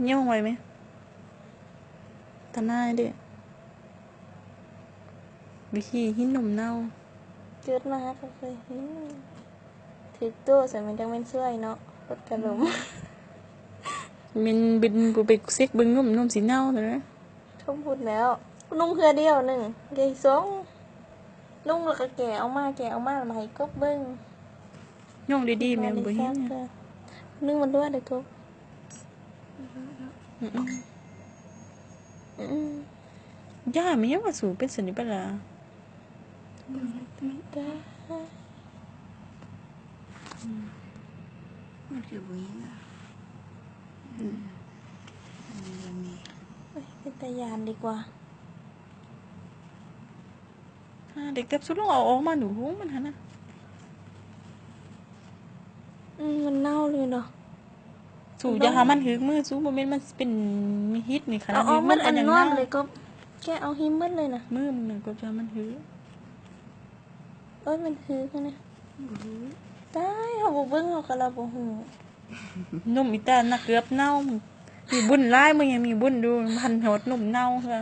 ຍ້ອງໄວ້ແມະ ຕາໜ່າຍເດ້ ວິທີຫີນນົມເນົ່າ. ເກີດມາຫາກໍເຄີຍຫີນ ຖືກໂຕຊັ້ນມັນຈັ່ງແມ່ນຊ່ວຍເນາະ ລົດກະລົມ. ແມ່ນເປັນຜູ້ໄປເຊັກເບິ່ງນົມ ນົມຊິເນົ່າແລ້ວນະ. ທົ່ວພຸ້ນແລ້ວ ນຸ່ງເທື່ອດຽວໜຶ່ງ ເດຊອງ ນຸ່ງແລ້ວກໍແກະອອກມາ ແກະອອກມາແລ້ວມາໃຫ້ກົບເບິ່ງ. ຍ້ອງດີໆແມ່ນບໍ່ເຫັນ. ໜຶ່ງມັນຮົ່ວເດ້ກົບ. ອືມໆ ອືມ ຢ່າ ແມ່ນຫຍັງວ່າສູເປັນຊັ້ນນີ້ປະລະ? ມັນຄືບໍ່ຍິງອະ. ອືມ ເປັນຕາຢ້ານດີກວ່າ. ຫາເດັກເກັບ ສູລອງເອົາອອກມາດູ ໂຫ ມັນຫັ້ນນະ. ອືມ ມັນເນົ່າເລີຍເນາະ. ສູຢ່າໃຫ້ມັນຖືກມື ສູ ບໍ່ແມ່ນມັນຊິເປັນມີຫິດນີ້ ຂະໜາດ ເອົາອອກໝົດອັນນອນເລີຍ ກໍແກະເອົາຫິມໝົດເລີຍນະ ມືມຶງນະ ກໍຢ່າໃຫ້ມັນຖືກ. ໂອ້ຍ ມັນຖືກຫັ້ນນະ. ຕາຍ ເຮົາບໍ່ເບິ່ງ ເຮົາກໍລະບໍ່ຮູ້. ນົມອີຕານະເກືອບເນົ່າ. ມີບຸນຫຼາຍ ມຶງຍັງມີບຸນຢູ່ ບໍ່ທັນຮອດນົມເນົ່າເທື່ອ.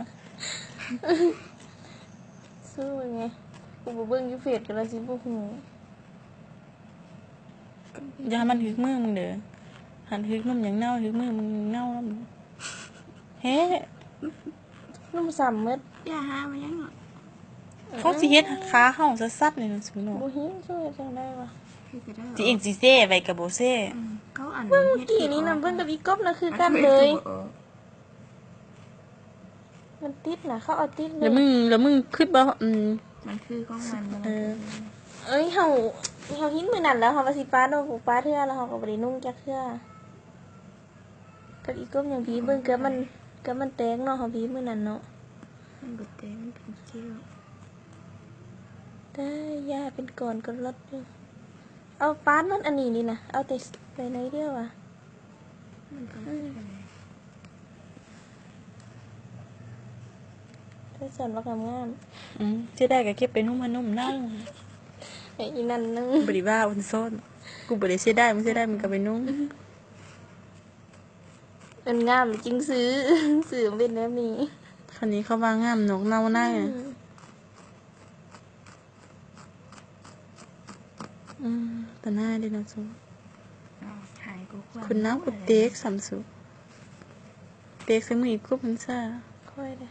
ສູ້ເບິ່ງແດ່ ກູບໍ່ເບິ່ງຢູ່ເຟສກໍລະຊິບໍ່ຮູ້. ຢ່າໃຫ້ມັນຖືກມືມຶງເດີ ຄັນຖືກນົມຫຍັງເນົ່າ ຖືກມືມຶງເນົ່ານຳ. ເຮ ນົມຊ້ຳໝົດ. ຢ່າຫາມາຫຍັງເນາະ. ເຂົາຊິເຮັດຂາເຮົາສັດໆນີ້ນະສູເນາະ. ບໍ່ເຫັນ ຊິເຮັດຈັ່ງໃດວະ? ຊິເອງຊິແຊ່ໄວ້ກໍບໍ່ແຊ່. ອືມ ເຂົາອັນ ເບິ່ງກີ້ນີ້ນະ ເບິ່ງກັບອີ່ກົບນະ ຄືກັນເລີຍ. ມັນຕິດນະ ເຂົາເອົາຕິດເລີຍ. ແລ້ວມຶງ ແລ້ວມຶງຄິດບໍ່? ອືມ ມັນຄືຂອງມັນ. ເອີ ເອີຍ ເຮົາ ເຮົາເຫັນມື້ນັ້ນແລ້ວ ເຮົາວ່າຊິປາດເນາະ ບໍ່ປາດເທື່ອ ແລ້ວເຮົາກໍບໍ່ໄດ້ນຸ່ງຈັກເທື່ອ. ກັບອີ່ກົບຫຍັງບີບເບິ່ງ ເກືອບມັນ ເກືອບມັນແຕກເນາະ ເຮົາບີບມື້ນັ້ນເນາະ. ມັນບໍ່ແຕກ ມັນເປັນກ້ຽວ. ຕາຍ ຢ່າເປັນກ້ອນກໍລອດຢູ່. ເອົາປາດມັນອັນນີ້ນີ້ນະ ເອົາແຕ່ໄປໜ້ອຍດຽວອະ. ມັນກໍ ອືມ ແຕ່ສ່ວນບັກງາມໆ. ອືມ ເສຍດາຍກໍເກັບໄປນຸ່ງ ມານຸ່ງເນົ່າ. ໄອ້ອີ່ນັ້ນໜຶ່ງ ບໍ່ໄດ້ວ່າ ມັນຊ້ອນ. ກູບໍ່ໄດ້ເສຍດາຍ ມຶງເສຍດາຍ ມຶງກໍໄປນຸ່ງ. ອືມ ມັນງາມຈຶ່ງຊື້ ຊື້ມັນເປັນແບບນີ້. ຄັນນີ້ເຂົາວ່າງາມນອກເນົ່າໃນ. ອືມ ອືມ ຕາໜ່າຍເດ້ເນາະສູ. ອ້າວ ຫາຍກວ່າ ຄົນເນົ່າກໍແຕກຊ້ຳສູ ແຕກໃສ່ມືອີ່ກົບຫັ້ນຊະ. ຂ້ອຍເດ້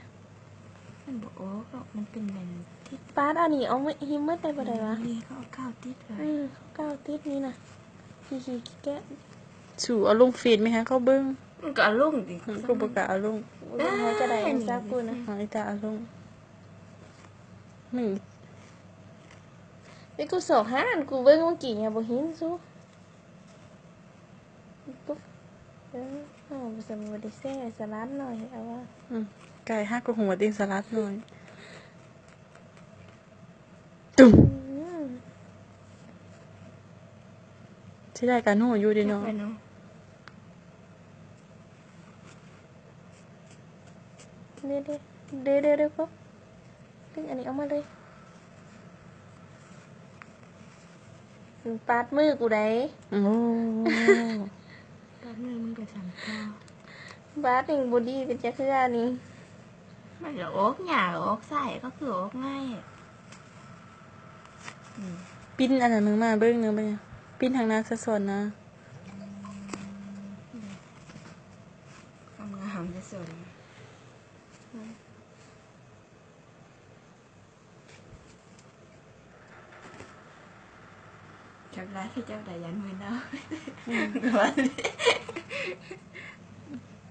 ມັນບໍ່ອອກດອກ ມັນເປັນແບບຕິດ. ປາດ ອັນນີ້ເອົາມາ ຫິມໝົດໄດ້ບໍ່ໄດ້ວະ? ນີ້ ນີ້ເຂົາເອົາກາວຕິດໄວ້. ອືມ ເຂົາເອົາກາວຕິດນີ້ນະ. ຂີ້ໆ ແກະ ສູເອົາລົງເຟສແມ່ໃຫ້ເຂົາເບິ່ງ. ມັນກໍເອົາລົງຕິ ມັນກໍບໍ່ກ້າເອົາລົງ. ບໍ່ລົງໃຫ້ກໍໄດ້ ເອົາຊະກູນະ. ເອົາອີ່ຕາເອົາລົງ. ນີ້ ເປັນກູສອກຫາ ອັນກູເບິ່ງມື້ກີ້ຍັງບໍ່ເຫັນສູ. ປຸບ ເອີ ເຮົາບໍ່ໄດ້ແຊ່ສະຫຼັດໜ້ອຍ ເອົາວ່າ ອືມ ກາຍຫາກໍຫົວຕິສະຫຼັດໜ້ອຍ. ຕຸ້ມ ອືມ ຊິໄດ້ການຮູ້ຢູ່ເດ້ເນາະ. ເດ້ ເດ້ ເດ້ ເດ້ ເດ້ ເດ້ ເດ້ ດຶງອັນນີ້ອອກມາເລີຍ. ມັນປາດມືກູໃດ໋. ໂອ້ ປາດມືມຶງກໍສັ່ນຕໍ່. ບາດຍັງບໍ່ດີເປັນຈັກເທື່ອນີ້. ມັນກໍອອກຍາກ ອອກຊ້າຍກໍຄືອອກງ່າຍ. ອືມ ປິ່ນອັນນັ້ນມຶງມາເບິ່ງໜຶ່ງ ປິ່ນທາງໜ້າສະສອນນະ. ງາມໆ ສະສອນ. ຈັບລາຍຄືເຈົ້າໄດ້ຢ້ານມືເນົ່າ. ອືມ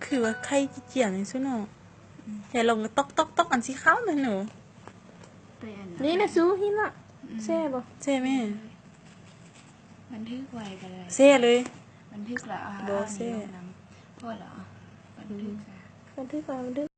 ຄືວ່າໄຂ່ຈຽງໆ ນີ້ຊຸເນາະ. ອືມ ແຕ່ລອງຕອກໆໆ ອັນສີຂາວນັ້ນໜູ. ໄປອັນນັ້ນ ນີ້ນະຊູ ເຫັນລະ. ອືມ ແຊ່ບໍ່? ແຊ່ແມ່. ບັນທຶກໄວ້ກໍໄດ້ ແຊ່ເລີຍ. ບັນທຶກລະ ອ່າ ບໍ່ແຊ່ ນີ້ລົງນຳ ພໍລະ ບັນທຶກ ອືມ ຊະ ບັນທຶກໄວ້ ບັນທຶກ.